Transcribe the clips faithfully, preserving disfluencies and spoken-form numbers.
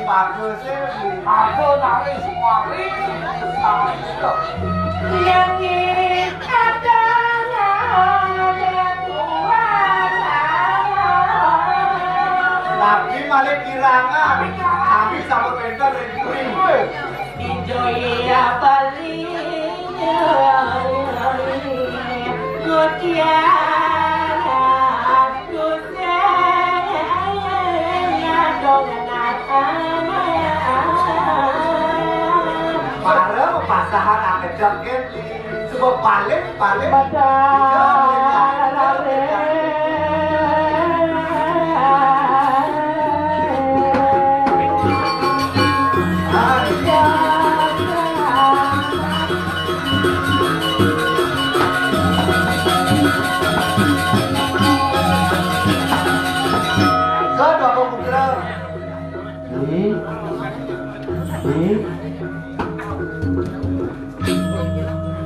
Bagus, eh. Aku nari semua. Yang ini adalah Tuhan. Tapi malik kirangan. Tapi sama pentas dari kuring. Ijo iya paling. Gotian. Para pasahan angkat jangkit, sebab paling, paling.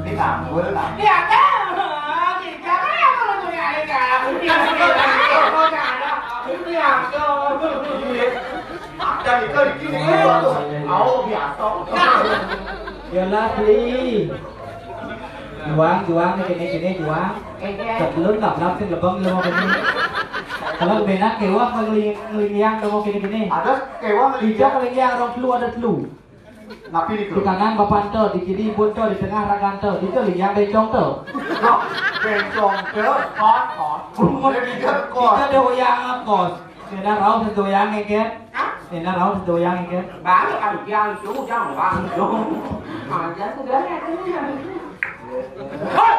Ini tambul lah. Iya, kan? Kita kan yang perlu punya adik, kan? Iya, iya. Ada itu di sini, tuh. Mau biasa. Yolah, beli. Juang, juang, kene, kene, juang. Sebelum nggak berhasil lebong, lu mau kene. Kalau benak kewah, ngeling-, ngelingyang, lu mau kene, kene. Ada kewah ngelingyang. Ijo ngelingyang, orang telu ada telu. Napi niku? Di kanan bapak ento, di kiri ibu ento, di tengah raga ento, di kiri yang bencong ento. Loh, bencong ento, kon, kon. Kon. Dia tidak kon. Kita ada wayang kos. Ada rauh satu wayang, ya, kan? Hah? Ada rauh satu wayang, ya, kan? Baru kan yang itu, jangan bang. Aja sudah ya, kan? Hah?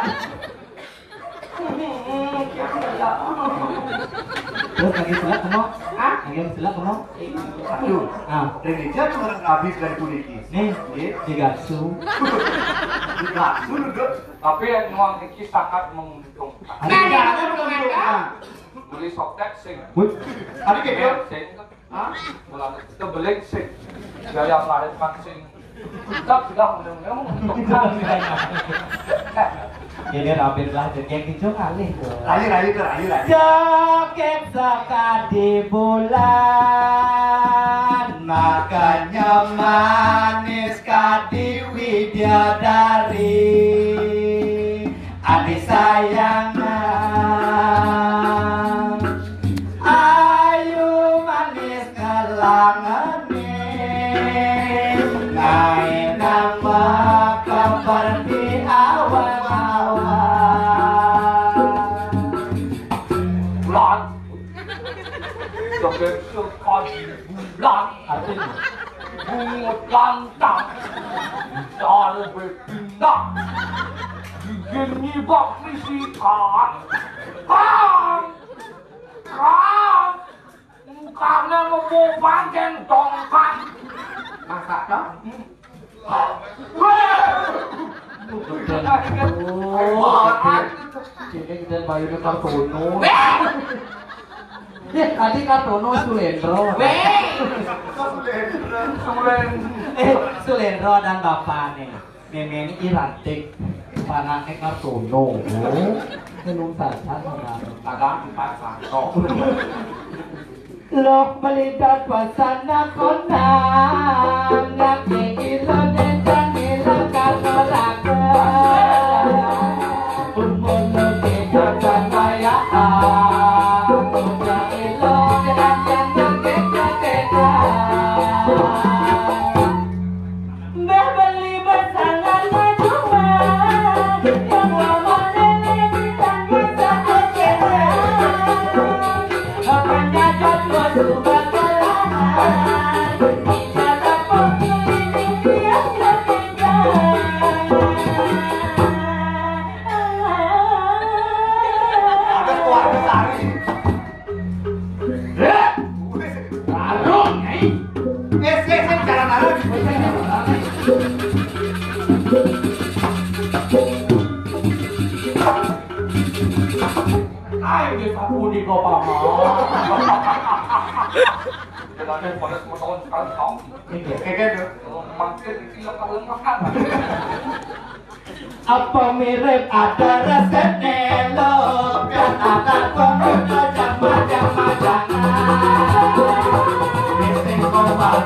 Terus lagi selak kamu? Hah? Lagi selak kamu? Aduh. Ah, Reni jatuh orang habis dari puniki. Nih, nggih, digasu. Digasu juga. Tapi yang nuang iki sangat menguntungkan. Ada yang menguntungkan. Beli softtek sing. Wih. Ada kecil? Sing. Hah? Mulane kebeling sing biaya melahirkan sing. Kita sudah mendengar untuk ini rapid lah, jadi yang itu ngalih tuh. Ayo, ayo, tuh, ayo, ayo. Joget sekadi bulan, makanya manis kadi widadari. Adi sayangan, ayu manis kalangane, ngae nang makaperti awan-awan. Bulan, joget sekadi bulan, artinya bungut lantang, cara berpindah, gigi nyibak misi kan, kan, kan, mukanya memubah dan dongkak. Masak dong. Oh, oke. Ini kita bayarnya Kartono. Eh, tadi Kartono Sulendro. Weh. Sulendro. Eh, Sulendro dan Bapak nih. Memeni Irantik, panake Kartono. Oh, tenung saja, saudara. Kadang empat sangkok. Loh, melidat pasana konang, nang iki lo nendang nila karo raga. Umur lo tidak samaya, udah ilo, jangan, jangan, jangan, jangan. Mbah beli pasangan majuan, yang lama nenek di tangga satu jalan. Apanya jadwal suka kelahan, kita tak pemilik yang ketiga. Ada keluarga sari. Tarung, Nyai. Eh, sik, sik, jangan tarung. Ayo, dia sapu di kau, Paman. Jangan pada semua tahun sekarang, tahun. Iya, kayak gitu. Makin tidak tahu makan. Apa mirip ada resepne lo, kan ada pembunuh jam-jam-jaman. Sing kompak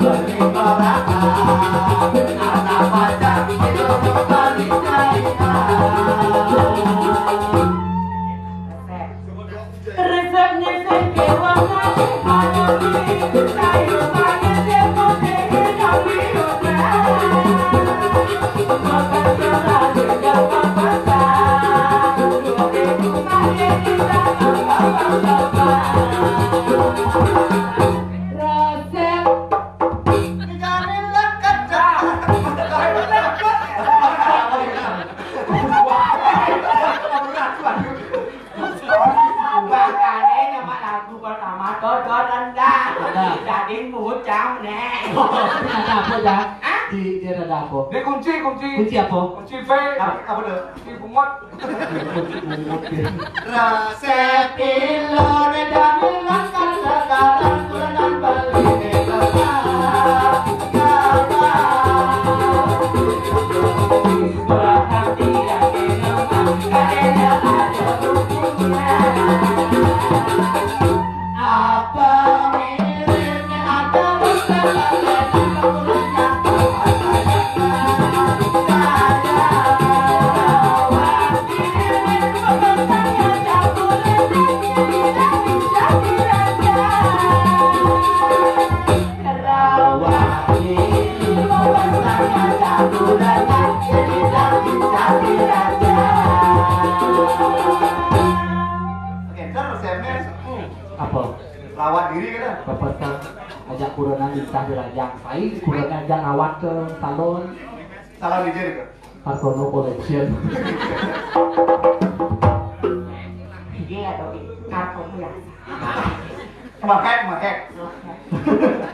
Resep. Makanya nama lagu pertama Dodol Rendah. Rendah. Daging bucang, Nek. Ada apa, Dah? Hah? Di, di ada apa? Ini kunci, kunci. Kunci apa? Kunci V. Apa, apa tuh? Kunci bungut. Kunci bungut, ya. Resep ilur dan langkah sekarang kurang balik. Apa? Lawan diri kan? Bapak ajak kurenan lintah di rajang. Pai kurenan aja ngawat ke salon. Salon di sini, Kak. Kartono Collection. Iya, atau karton ya. Mahek, mahek.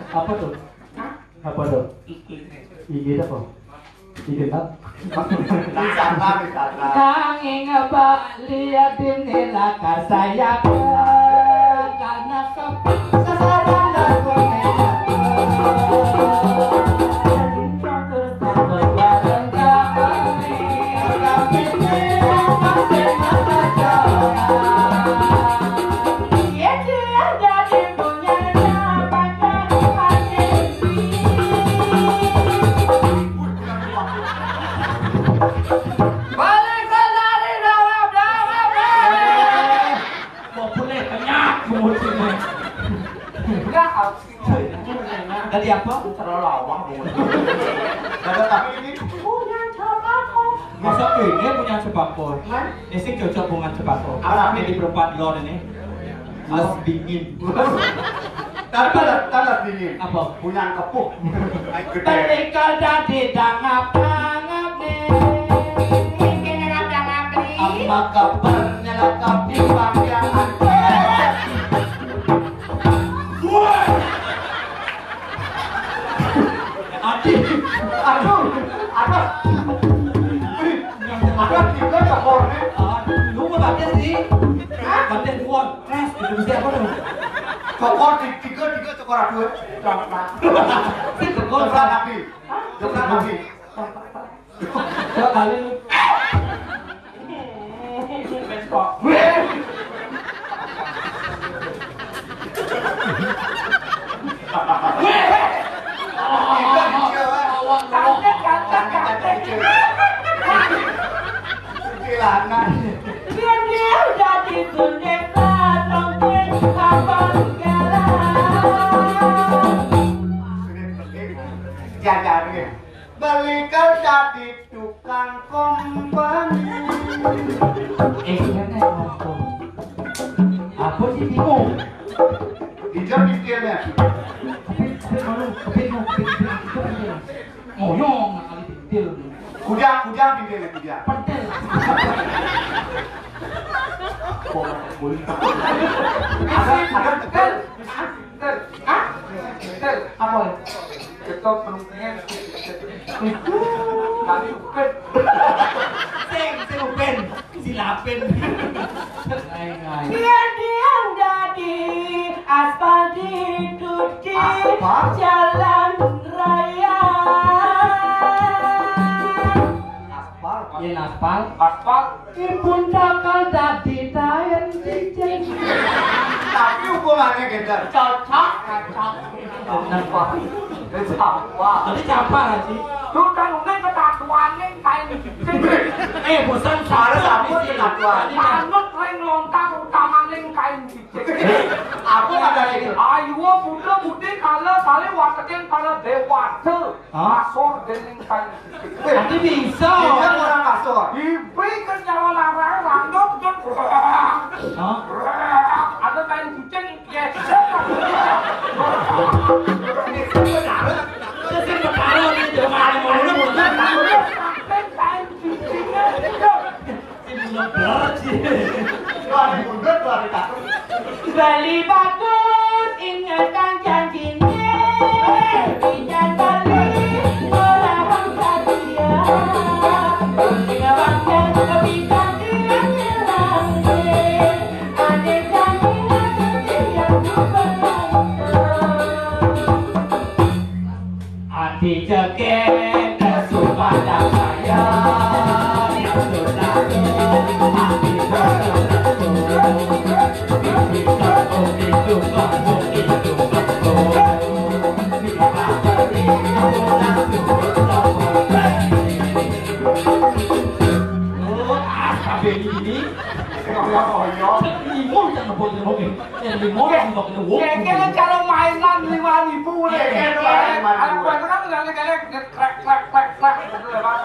Apa tuh? Hah? Apa tuh? Iki. Iki apa? Iki tak? Wisata, wisata. Nanging Bali dini lakar sayap karena sasaran lagu. Balik dari dalam, dalam, dalam. Mau boleh kenyang, mau boleh. Enggak, Tadi apa? Terlalu lawang, Bu. Ada tapi ini. Punya sembako. Masa ini punya sembako? Kan? Ini sing cocok bunga sembako. Apa? Ini di perempat lor ini. As dingin. Tanda, tanda dingin. Apa? Punya kepuh. Gede. Ketika dadi tangap-tangap nih. Mungkin tangap-tangap nih. Apa kabarnya lengkap di Pariaman? Woi! Adi, aduh, aduh. Wih, aduh, tiga cokor nih. Aduh, lu mau baca sih? Hah? Baca kuat, keras, gitu, mesti apa tuh? Cokor di-, tiga, tiga cokor, aduh. Cokor. Si cokor. Cokor Nabi. Hah? Cokor Nabi. Coba kali lu. Biar dia jadi bendera, tongkol, apa segala. Jajarin. Balikan tadi tukang kompeni. Eh, iya, Nek, apa? Apa sih bingung? Hijau detailnya. Tapi, tapi malu, tapi mau, tapi, tapi, tapi, ngoyong, nggak kali detail. Kujang, kujang detailnya, kujang. Pentil. Kok boleh? Ada, ada detail. Tel, ah? Tel, apa ya? Ketok penumpangnya. Kami upet. Sing, sing upen. Silapin. Ngai, ngai. Dia diam dadi aspal dituti. Aspal? Jalan raya. Aspal? Yen aspal. Aspal. Ipun bakal dadi taen cicing. Tapi hubungannya gitu. Cocok, cocok. Bener, Pak. Wis apa? Tadi siapa, Haji? Lu kan mungkin ketatuannya kain cicing. Eh, bosan. Harus aku ketatuan. Manut ring lontang utamane kain cicing. Aku ada itu. Ayo, muda mudi kala kali watekin para dewasa. Hah? Masor dening kain cicing. Nanti bisa. Bisa orang masor. Ibi kenyal larang randok dan. Hah? Ada Bali bagus, ingatan janjinya. Bijan Bali, orang bahagia. Bangga, bijan, bijan, bijan. Ada janji, ada janji yang berlangsung. Ati cekek kesupada saya. Ini limo jangan buat limo. Eh, limo jangan buat limo. Kayaknya kalau mainan lima ribu deh. Iya, iya, iya. Anak buah itu kan nggak ada kayak krek, krek, krek, krek gitu ya, Pak.